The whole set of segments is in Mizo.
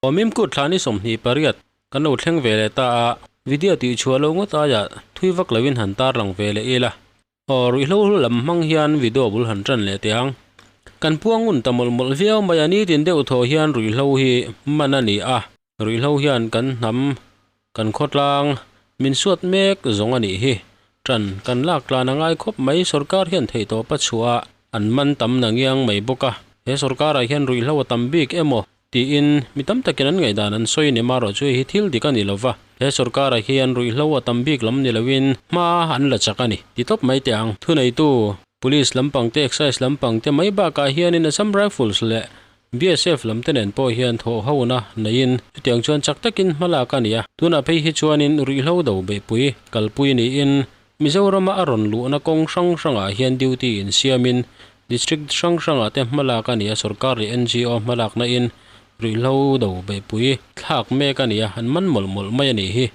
Awmim kut thla ni 28 kan lo thleng ve leh ta a, video tih chhuah loh ngawt aia thui vak loin han tarlang ve leh ila. Aw ruihhlo lam hmang hian video bul han tan leh teh ang. Kan puang ngun ta mawlh mawlh viau mai a, nitin deuh thaw hian ruihhlo hi man a ni a, ruihhlo hian kan hnam, kan khawtlang min suat mek zawng a nih hi. Tan kan lak tlan a ngai khawp mai, sorkar hian theihtawp a chhuah a, an man tam na ngiang mai bawk a, he sorkarah hian ruihhlo a tam bik emaw Tiin mi tam takin an ngaihdan an sawi ni marawh chu hi thil dik a ni lova, he sorkarah hian ruihhlo a tam bik lam ni loin hma an la chak a ni ti tawp mai teh ang. Thuneitu, Police lampang te, Excise lampang te mai bakah hianin Assam Rifles leh BSF lam te nen pawh hian thawh hona neiin chutiang chuan chak takin hma lak a ni a. Tunah phei hi chuanin ruihhlo do beihpui kalpui niin Mizorama a rawn luhna kawng hrang hrangah hian duty insiamin District hrang hrangah te hmalak a ni a, sorkar leh NGO hmalakna in ruihhlo do beihpui thlak mek a ni a, an man mawlh mawlh mai a nih hi.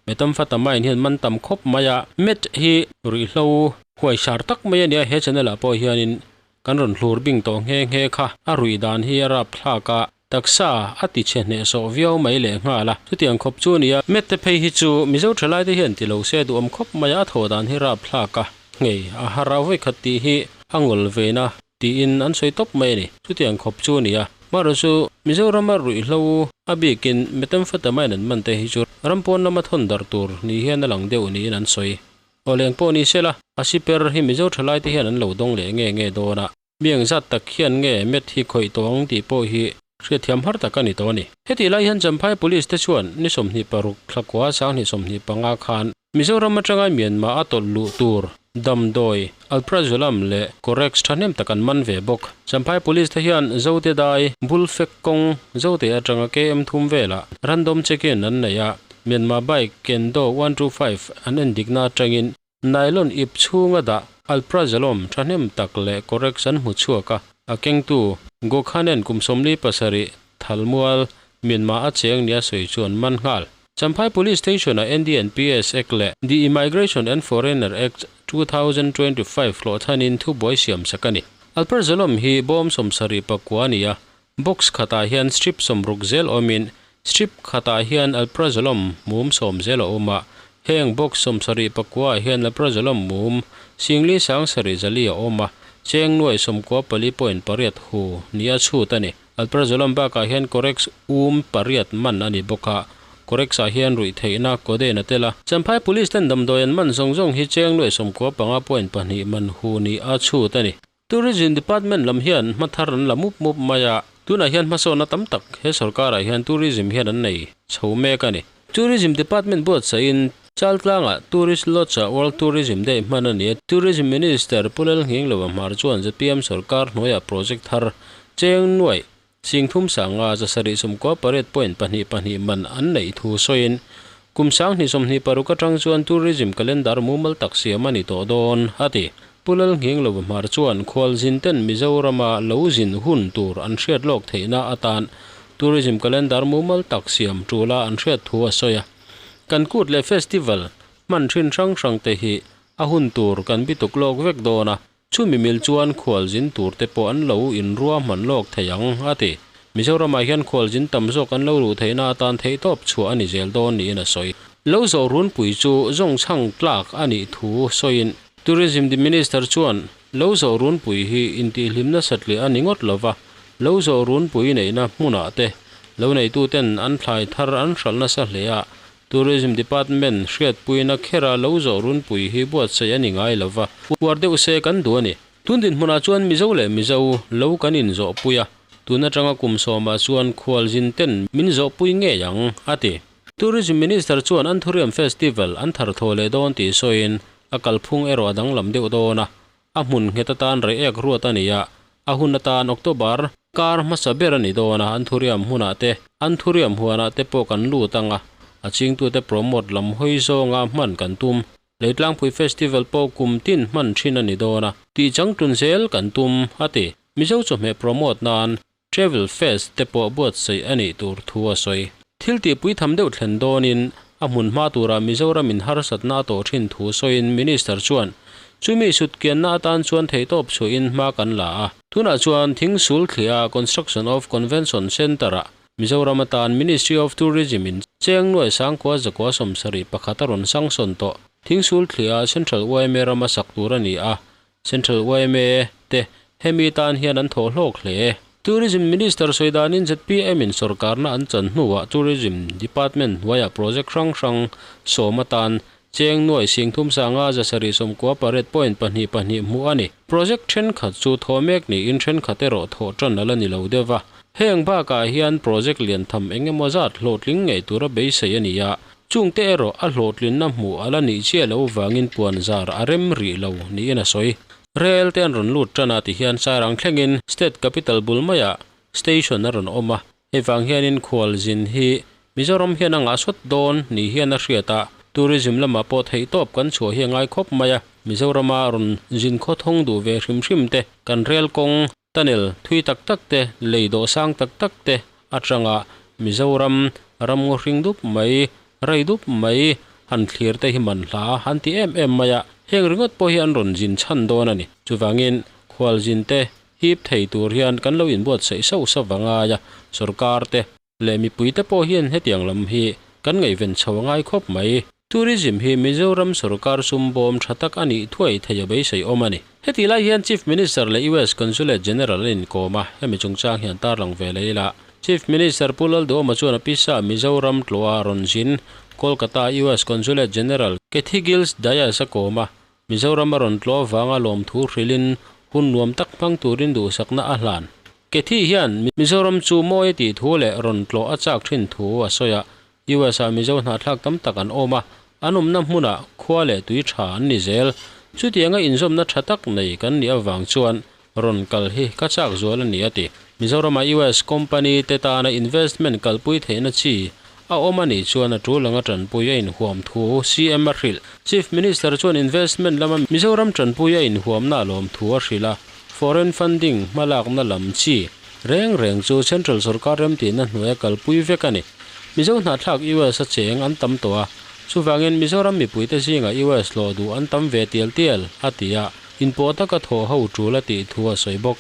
Methamphetamine hian man tam khawp mai a, Meth hi ruihhlo huaisar tak mai a ni a, he channel ah pawh hianin kan rawn hlur bing tawh nghe nghe kha, a ruih dan hi a rapthlak a, taksa a ti chhe hnehsawh viau mai leh nghal a, chutiang khawp chu a ni a. Meth te phei hi chu Mizo thalai te hian ti lo se duhawm khawp mai a, a thawh dan hi rapthlak a, nghei a har a vawikhat tih hi a ngawl veina tiin an sawi tawp mai a ni. Chutiang khawp chu a ni a, marawh chu Mizorama ruihhlo a bikin methamphetamine an man te hi chu ram pawn lama thawn darh tur ni hian a lang deuh niin an sawi. Awleng pawh ni sela, a siper hi Mizo thalai te hian an lo dawng leh nge nge dawn a. Mi eng zat tak hian nge Met hi khawih tawh ang tih pawh hi hriatthiam har tak a ni tawh a ni. Hetih lai hian Champhai Police te chuan ni 26 thlakua 2025 khan Mizoram atanga Myanmar a tawlh luh tur damdawi Alprazolam leh Corex thahnem tak an man ve bawk. Champhai Police te hian Zote dai Bulfek kawng Zote atanga KM thum velah random check-in an nei a, Myanmar bike Kendo 125 an endikna atangin Nylon ip chhunga dah Alprazolam thahnem tak leh Corex an hmu chhuak a, a kengtu Gokhanen kum 47 Thalmual, Myanmar a cheng nia sawi chu an man nghal. Champhai Police Station-a NDNPS Act leh The Immigration and Foreigner Act 2025 hlawhthanin thubuai siam sak a ni. Alprazolam hi bawm 79 a ni a, box khatah hian strip 60 zel awmin Strip khatah hian alprazolam mum sawm zel a awm a, heng box 79 ah hian alprazolam mum singli sang sarih zali a awm a, cheng nuai 94.8 hu ni a chhut a ni. Alprazolam bakah hian Corex um pariat man a ni bawk a, Corex ah hian ruih theihna codeine a tel a. Champhai Police ten damdawi an man zawng zawng hi cheng nuai 95.2 man hu ni a chhut a ni. Tourism Department lam hian hma thar an la mup mup mai a, tunah hian hmasawnna tam tak he sorkarah hian tourism hian an nei chho mek a ni. Tourism Department buatsaihin Chaltlangah Tourist Lodge-ah World Tourism Day hman a ni a, Tourism Minister Pu Lalnghinglova Hmar chuan zpm sorkar hnuaiah project thar cheng nuaih Singthum sanga 798.22 man an neih thu sawiin, kum 2026 atang chuan tourism calendar mumal tak siam a ni tawh dawn, a ti. Pu Lalnghinglova Hmar chuan khualzin ten Mizorama lo zin hun tur an hriat lawk theihna atan tourism calendar mumal tak siam tula an hriat thu a sawi a. Kan kut leh festival hman thin hrang hrang te hi a hun tur kan bituk lawk vek dawn a, Chumi mil chuan khualzin turte pawh an lo inrua hman lawk thei ang, a ti. Mizoramah hian khualzin tam zawk an lo luh theihna atan theihtawp chhuah a ni zel dawn niin a sawi. Lo zawh runpui chu zawngchhang tlak a nih thu sawiin Tourism Minister chuan lo zawh runpui hi intihhlim nasat leh a ni ngawt lova, lo zawh runpui neihna hmunah te lo neituten an thlai thar an hralh nasa hle a, Tourism Department hriatpuina khera lo zawh runpui hi buatsaih a ni ngai lova, uar deuh se kan duh a ni. Tun dinhmunah chuan Mizo leh Mizo lo kan inzawhpui a, tun atanga kum sawmah chuan khualzin ten min zawhpui ngei ang, a ti. Tourism Minister chuan Anthurium Festival an thar thaw leh dawn tih sawiin a kalphung erawh a danglam deuh dawn a, a hmun nghet atan rei ek ruat a ni a, a hun atan October kar hmasa ber a ni dawn a, Anthurium hmunah te, Anthurium huanah te pawh kan lut ang a, a chingtute promote lam hawi zawnga hman kan tum. Leitlangpui Festival pawh kum tin hman thin a ni dawn a, tih changtlun zel kan tum, a ti. Mizo chawhmeh promote nan Travel Fest te pawh buatsaih a nih tur thu a sawi. Thil tihpui tham deuh thlen dawnin a hmun hma tura Mizoramin harsatna a tawh thin thu sawiin Minister chuan, Chumi sutkianna atan chuan theihtawp chhuahin hma kan la a. Tunah chuan Thingsul thliah Construction of Convention Centre-ah. Mizoram atan Ministry of Tourism in cheng nuai sangkua zakua 71 a rawn sanction tawh. Thingsul thliah Central yma rama sak tur a ni a, Central yma te hemi tan hian an thawh hlawk hle. Tourism Minister sawidanin ZPM in sorkarna an chan hnuah Tourism Department hnuaiah project hrang hrang 10 atan cheng nuai sing thum sanga 798 point pahnih pahnih hmuh a ni. Project thenkhat chu thaw mek niin thenkhat erawh thaw tan ala ni lo deuh va. Heng bakah hian project lian tham engemaw zat hlawhtling ngei tura beisei a ni a. Chungte erawh a hlawhtlinna hmuh ala nih chiah lo vangin puan zar a rem rih lo niin a sawi. Rail te an rawn lut tan a ti hian Sairang thlengin state capital bul maiah station a rawn awm a. Hei vang hianin khualzin hi Mizoram hian a ngah sawt dawn ni hian a hriat a. Tourism lamah pawh theih tawp kan chhuah hi a ngai khawp mai a. Mizorama rawn zin khaw thawng duh ve hrim hrim te, kan rail kawng tunnel thui tak tak te, lei dawh sang tak tak te atanga Mizoram ram ngaw hring dup mai, rei dup mai han thlir te hi man hla an ti em em mai a. Heng ringawt pawh hi an rawn zin chhan dawn a ni. Chuvangin khualzin te hip thei tur hian kan lo inbuatsaih sauh sauh angai a. Sorkar te leh mipui te pawh hian hetiang lam hi kan ngaihven chho angai khawp mai. Tourism hi Mizoram sorkar sum bawm tha tak a nih thuai thei a beisei awm a ni. Heti lai hian Chief Minister leh US Consulate General an inkawm a, hemi chungchang hian tarlang ve leh ila. Chief Minister Pu Lalduhoma chuan a pisa Mizoram tlawha rawn zin Kolkata US Consulate General Kathy Gills Dias a kawm a, Mizoram a rawn tlawh avanga lawmthu hrilhin hun nuam tak hmang turin duhsakna a hlan. Kathy hian Mizoram chu mawi a tih thu leh rawn tlawh a chak thin thu a sawi a, US ah Mizo hnahthlak tam tak an awm a, an awmna hmunah khua leh tui tha an ni zel. Chutianga inzawmna tha tak nei kan nih avang chuan rawn kal hi ka chak zual a ni a ti. Mizorama US company te tana investment kalpui theihna chi a awm a nih chuan a tul anga tanpui a inhuam thu CM a hrilh. Chief Minister chuan investment lama Mizoram tanpui a inhuamna a lawm thu a hrilh a, foreign funding hmalakna lam chi reng reng chu Central sorkar remtihna hnuaia kalpui vek a ni. Mizo hnahthlak US a cheng an tam tawh a, chuvangin Mizoram mipuite zingah US hlawh duh an tam ve tial tial, a ti a, inpawh taka thawh ho tul a tih thu a sawi bawk.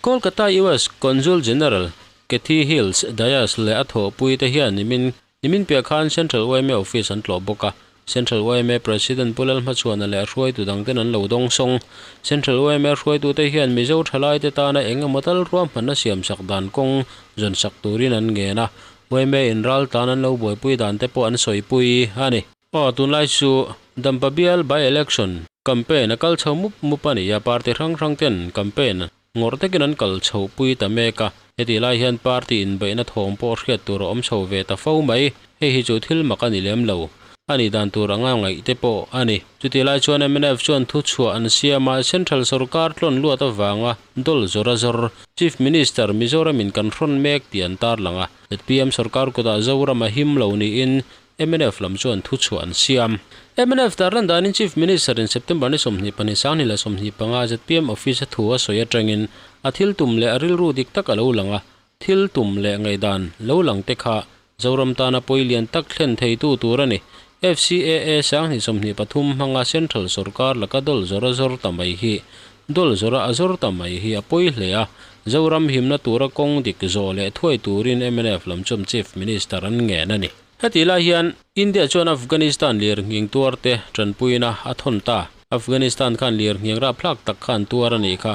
Kolkata US Consul General Kathy Hills Dias leh a thawhpuite hian nimin nimin piah khan Central yma Office an tlawh bawk a, Central yma President Pu Lalhmachhuana leh hruaitu dangten an lo dawng sawng. Central yma hruaitute hian Mizo thalaite tana eng emaw tal ruahmanna siamsak dan kawng zawnsak turin an ngen a, yma in ral tan an lo buaipui dan te pawh an sawipui a ni. Aw, tunlai chu Dampa bial by-election campaign a kal chho mup mup a ni a, party hrang hrang ten campaign ngawrh takin an kal chho pui ta mek a. Heti lai hian party inbeihna thawm pawh hriat tur a awm chho ve ta fo mai. Hei hi chu thil mak a ni lem lo. A nih dan tur anga ngaih te pawh a ni. Chuti lai chuan mnf chuan thu chhuah an siam a, Central sorkar tlawn luat avanga dol zawr a zawr Chief Minister Mizoramin kan hrawn mek tih an tarlang a. ZPM sorkar kutah Zoram a him lo niin mnf lam chuan thu chhuah an siam. Mnf tarlan danin Chief Minister in September ni 22 2025 ZPM office a thu a sawi atangin a thil tum leh a rilru dik tak a lo lang a, thil tum leh ngaihdan lo lang te kha Zoram tana pawi lian tak thlen theitu tur a ni. FCAA 2023 hmanga Central sorkar laka dol zawr a zawr ta mai hi dol zawr a zawr ta mai hi a pawi hle a, Zoram himna tura kawng dik zawh leh thuai turin mnf lam chuan Chief Minister an ngen a ni. Heti lai hian India chuan Afghanistan lir nghing tuar te tanpuina a thawn ta. Afghanistan khan lir nghing rapthlak tak khan tuar a nih kha.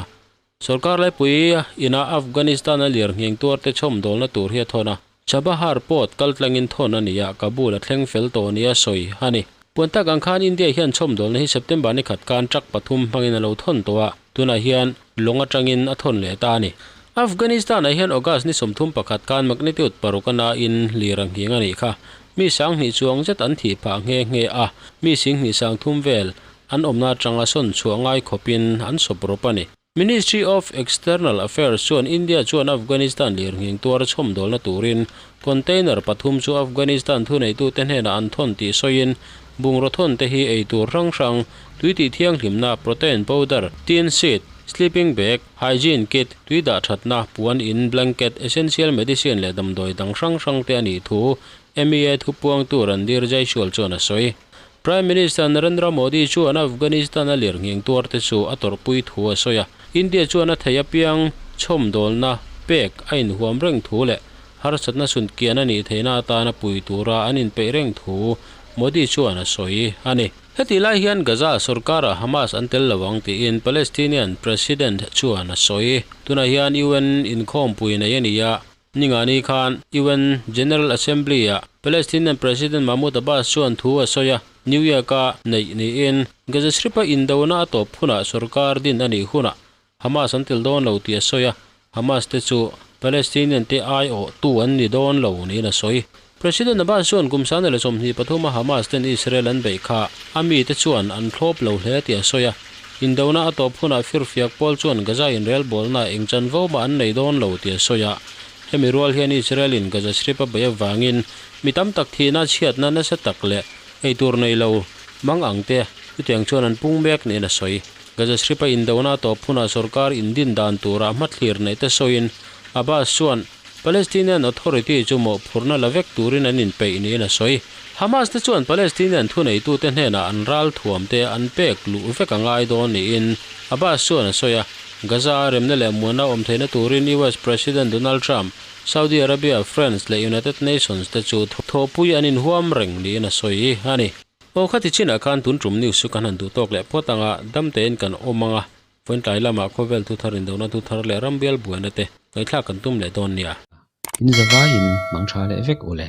Sorkar laipui ina Afghanistan a lir nghing tuar te chhawm dawlna tur hi a thawn a. Chabahar port kaltlangin thawn a ni a, Kabul a thleng fel tawh nia sawi a ni. Puan tak ang khan India hian chhawm dawlna hi September ni khat khan truck pathum hmangin a lo thawn tawh a, tunah hian lawng atangin a thawn leh ta a ni. Afghanistan ah hian August ni 31 khan magnitude paruk a nain lir a nghing a nih kha. Mi 2000 chuang zet an thih phah nghe nghe a, mi 20,300 vel an awmna atanga sawn chhuah ngai khawpin an sawp rawp a ni. Ministry of External Affairs chuan India chuan Afghanistan lir nghing tuar chhawm dawlna turin container pathum chu Afghanistan thuneitute hnenah an thawn tih sawiin bungraw thawn te hi ei tur hrang hrang, tui tih thianghlimna, protein powder, tin sheet, sleeping bag, hygiene kit, tui dah thatna, puan in, blanket, essential medicine leh damdawi dang hrang hrang te a nih thu MEA thupuangtu Randhir Jaiswal chuan a sawi. Prime Minister Narendra Modi chuan Afghanistan a lir nghing tuar te chu a tawrhpui thu a sawi a. India chuan a thei apiang chhawm dawlna pek a inhuam reng thu leh harsatna sunkian a nih theihna atana pui tura an inpeih reng thu Modi chuan a sawi a ni. Hetih lai hian Gaza sorkarah Hamas an tel lo ang tiin Palestinian President chuan a sawi. Tunah hian UN inkhawmpui nei a ni a, Ningani khan UN General Assembly-ah Palestinian President Mahmoud Abbas chuan thu a sawi a, New York-a neih niin Gaza Strip-a indona a tawp hunah sorkar din a nih hunah Hamas an tel dawn lo tih a sawi a, Hamas te chu Palestinian te aiawhtu an ni dawn lo niin a sawi. President Abbas chuan kum 2023 a Hamas ten Israel an beih kha a mite chuan an thlawp lo hle tih a sawi a, indona a tawp hunah firfiak pawl chuan Gaza inrelbawlna eng chanvo mah an nei dawn lo tih a sawi a. Hemi rual hian Israel in Gaza Strip a beih avangin mi tam tak thihna chhiatna nasa tak leh eitur nei lo mang ang te chutiang chuan an pung mek niin a sawi. Gaza Strip a indona a tawp hunah sorkar indin dan turah hmathlir neih te sawiin Abbas chuan Palestinian Authority chu mawhphurhna la vek turin an inpeih niin a sawi. Hamas te chuan Palestinian thuneitute hnenah an ralthuam te an pek luh vek a ngai dawn niin Abbas chuan a sawi a. Gaza a remna leh muanna awm theihna turin US President Donald Trump, Saudi Arabia, France leh United Nations te chu thawhpui an inhuam reng niin a sawi a ni. Aw khati chinah khan tun tum news chu kan han duh tawk leh phawt anga damtein kan awm anga Vawiintlai lamah khawvel thu thar indona thu thar leh rambial buaina te ngaihthlak kan tum leh dawn nia. In zavaiin hmang tha leh vek u le.